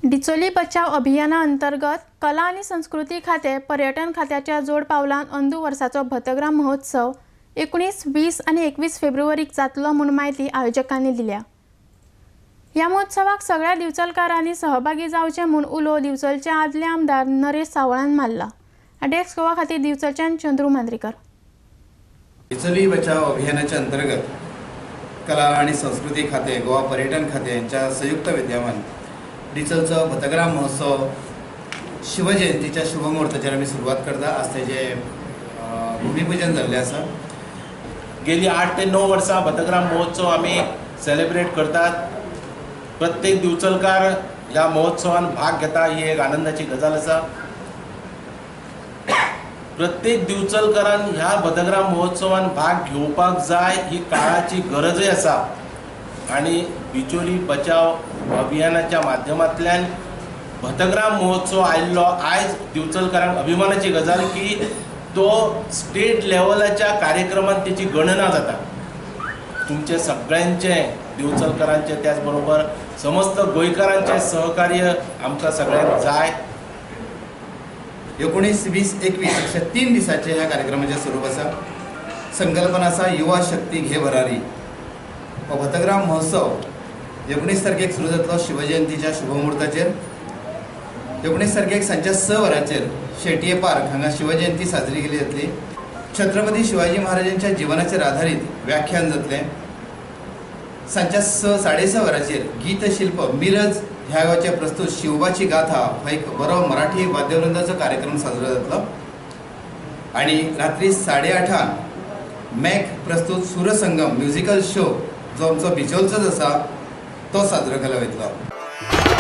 डिचोली बचाव अभियाना अंतर्गत कला आनी संस्कृती खातें पर्यटन खात्याच्या जोड पावलान अंदू वर्साचो भतग्राम महोत्सव 19, 20 आनी 21 फेब्रुवारीक जातलो म्हूण म्हायती आयोजकांनी दिल्या. ह्या महोत्सवाक सगळ्या दिवचलकारांनी सहभागी जावचें म्हूण उलो दिवचलचे आदले आमदार नरेश सावळान मारला. डेस्क गोवा खातीर दिवचलच्यान चंद्रू मांद्रेकर. डिचोली बचाव अभियानाच्या अंतर्गत कला आणि संस्कृती खाते, गोवा पर्यटन खाते यांच्या संयुक्त विद्यमान डिचोलचो भतग्राम महोत्सव शिवजयंतीच्या शुभमुहूर्ताचेर आमी सुरवात करता. आज तेजें भुमिपूजन जाल्लें आसा. गेली 8 ते 9 वर्सां भतग्राम महोत्सव आमी सेलिब्रेट करतात. प्रत्येक दिवचलकार ह्या महोत्सवान भाग घेता ही एक आनंदाची गजाल आसा. प्रत्येक दिवचलकारान ह्या भतग्राम महोत्सवान भाग घेवपाक जाय ही काळाची गरजय आसा. आनी बिचोली बचाव अभियानाच्या माध्यमांतल्यान भतग्राम महोत्सव आयिल्लो आयज दिवचलकारांक अभिमानाची गजाल की तो स्टेट लेवलाच्या कार्यक्रमांत तेची गणना जाता. तुमचे सगळ्यांचे दिवचलकारांचे त्याचबरोबर समस्त गोंयकारांचे सहकार्य आमकां सगळ्यांक जाय. 19, 20, 21 अशा 3 दिसांचे ह्या कार्यक्रमाचें स्वरूप आसा. संकल्पना आसा युवा शक्ती घे भरारी. हो भतग्राम महोत्सव 19 तारखेक सुरू जातलो शिवजयंतीच्या शुभमुहूर्ताचेर. 19 तारखेक सांजच्या 6 वरांचेर शेटये पार्क हांगा शिवजयंती साजरी केली जातली. छत्रपती शिवाजी महाराजांच्या जिवनाचेर आधारीत व्याख्यान जातलें. सांजच्या 6-6:30 वरांचेर गीतशिल्प मिरज ह्या गांवचे प्रस्तुत शिवबाची गाथा हो एक बरो मराठी वाद्यवृंदाचो कार्यक्रम साजरो जातलो. आनी रात्री 8:30 मॅक प्रस्तुत सुरसंगम म्युजिकल शो जो आमचो बिचोलचोच आसा तो साजरो केलो वयतलो.